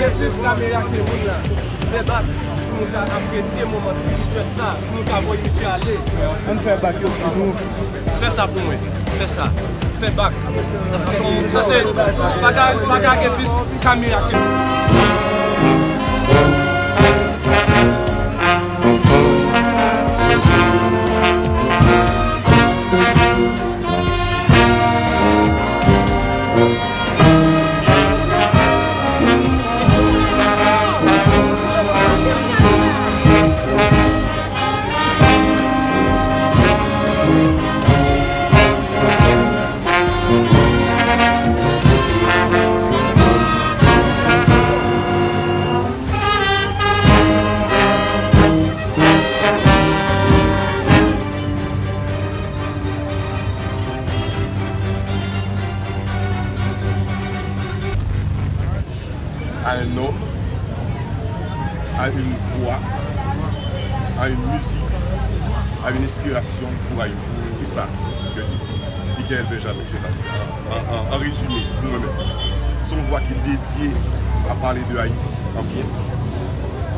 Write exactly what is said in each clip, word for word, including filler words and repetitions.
Mezanmi, kamera ke moun la. Fè bak pou nou ka apresye moman spirityèl sa, pou nou ka voye misye ale. Ann fè bak yo pou nou. Fè sa pou mwen. Fè sa. Fè bak. Sa se bagay, bagay ke plis kamera ke. À un homme, à une voix, à une musique, à une inspiration pour Haïti. C'est ça que Michael Benjamin, c'est ça. En, en, en résumé, pour moi-même, c'est une voix qui est dédiée à parler de Haïti en bien.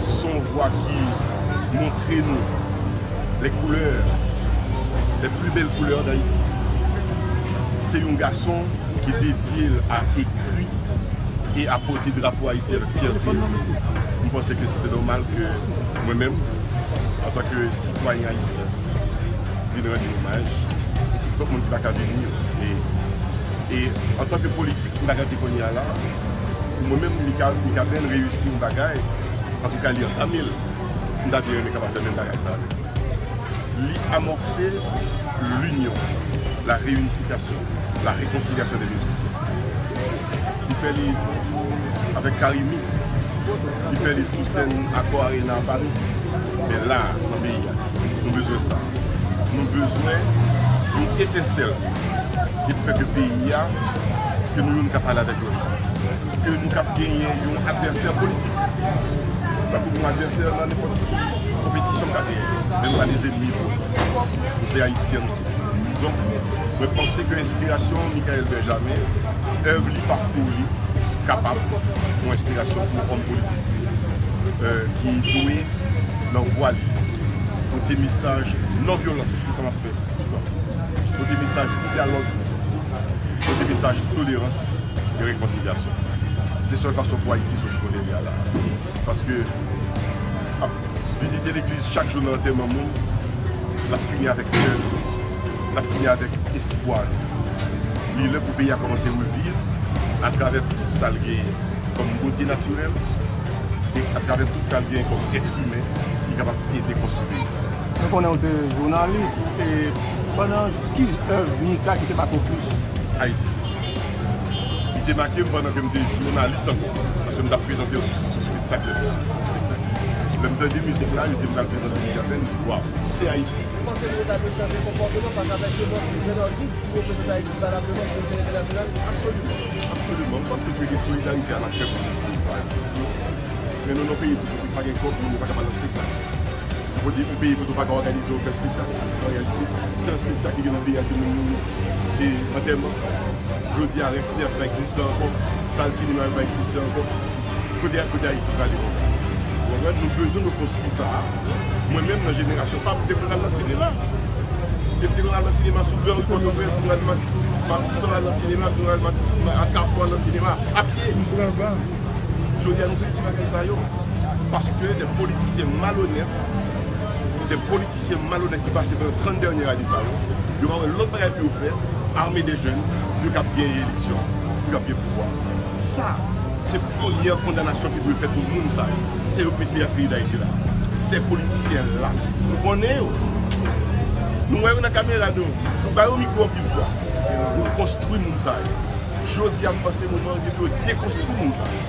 C'est une voix qui montre nous les couleurs, les plus belles couleurs d'Haïti. C'est un garçon ki dedye l a ekri e a pote drapo Ayiti avèk fyète. M panse ke se te nòmal ke mwen menm, antanke sitwayen ayisyen, vin rann li omaj. Tout lòt moun ki pa ka vini yo. E, e antanke politik, m ta gade kounye a la, pou mwen menm, Mika, Mikaben reyisi yon bagay, antouka li antame l, m ta byen renmen kapab fè menm bagay sa avè l. Li amòse linyon, la reyinifikasyon, la rekonsilyasyon de mizisyen. Li fè li avèk Carimi, li fè li sou sèn Accor Arena a Pari. Men la, nan peyi a, nou bezwen sa. Nou bezwen yon etensèl ki pou fè ke peyi a, ke nou youn ka pale avèk lòt. Ke nou kab genyen yon advèsè politik. Tankou yon advèsè nan nenpòt ki konpetisyon k ap genyen. Men nou pa de zènmi pou otan. Nou se Ayisyen nou tou. Donk, mwen panse ke enspirasyon Michael Benjamin, èv li, pakou li, kapab yon enspirasyon pou òm politik, euh, ki dwe, nan vwa li, pote mesaj non vyolans, se sa m ap fè. Pote mesaj dyalòg, pote mesaj tolerans e rekonsilyasyon. Se Se sèl fason pou Ayiti soti kote l ye a la. Paske ap vizite legliz chak jou nan antèman moun, l ap fini avèk kè nou, l ap fini avèk espwa nou. Li lè pou peyi a kòmanse reviv atravè tout sa l genyen kòm bote natirèl e atravè tout sa l genyen kòm èt imen ki kapab ede konstwi peyi sa. Nou konnen w se jounalis, e pandan ki èv Mika ki te make w plis? Ayiti se. Li te make m pandan ke m te jounalis ankò, paske m t ap prezante yo sou, sou spektak lè sa, sou spektak. Lè m tande mizik la, yo di m pral prezante Mika Band, m di, "Waw, se Ayiti." Ou panse nou ta dwe chanje konpòteman fas avèk yon jèn atis ki reprezante Ayiti valableman sou sèn entènasyonal? Absoliman, absoliman. M panse ke gen solidarite a n ap fè pou, pou Ayiti. Men nou nan peyi ki pa gen kòb, nou pa ka ba l nan spektak. Ou di yon peyi kote w pa ka òganize yon fè spektak. An reyalite, sèl spektak ki gen nan peyi a se moun mouri, se antèman. Jodi a, Rex Théâtre pa egziste ankò, sal sinema yo pa egziste ankò. Kote, kote Ayiti prale konsa? Ou konprann? Nou bezwen rekonstwi sa a. Mwen menm, nan jenerasyon pa m, m te konn al nan sinema. E m te konn al nan sinema sou Bèri, Pòtoprens, m te konn al Mati-, Matisan al nan sinema, m te konn al Matisan, al Kafou al nan sinema, a pye. Jodi a, nou pèdi bagay sa yo. Paske de politisyen malonèt, de politisyen malonèt ki pase pandan trant dènye ane sa yo, yo pa wè lòt bagay pou yo fè, ame de jèn, pou yo kab genyen eleksyon, pou yo kab gen pouvwa. Sa, se premyè kondanasyon ki dwe fèt pou moun sa yo. Se yo k met peyi ak peyi Dayiti la. Se politisyen la. Nou konnen yo. Nou wè yo nan kamera nou. Nou ba yo mikwo anpil fwa. Nou konstwi moun sa yo. Jodi a, m panse moman an rive pou yo dekonstwi moun sa yo.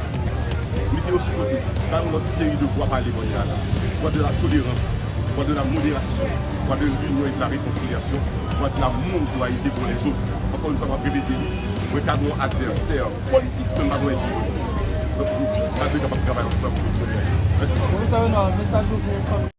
Mete yo sou kote. Ba yo lòt seri de vwa pale kounye a la. Vwa de la tolérance, vwa de la modération, vwa de l'union et de la réconciliation, vwa de l'amour pour Haïti et pour les autres. Encore une fois, m ap repete li, mwen ka gen yon advèsè politik, men m pa gen yon ènmi politik. Donk, nou tout ta dwe kapab travay ansanm pou nou sove Ayiti. Mèsi. Pwofesè Renois, mesaj ou pou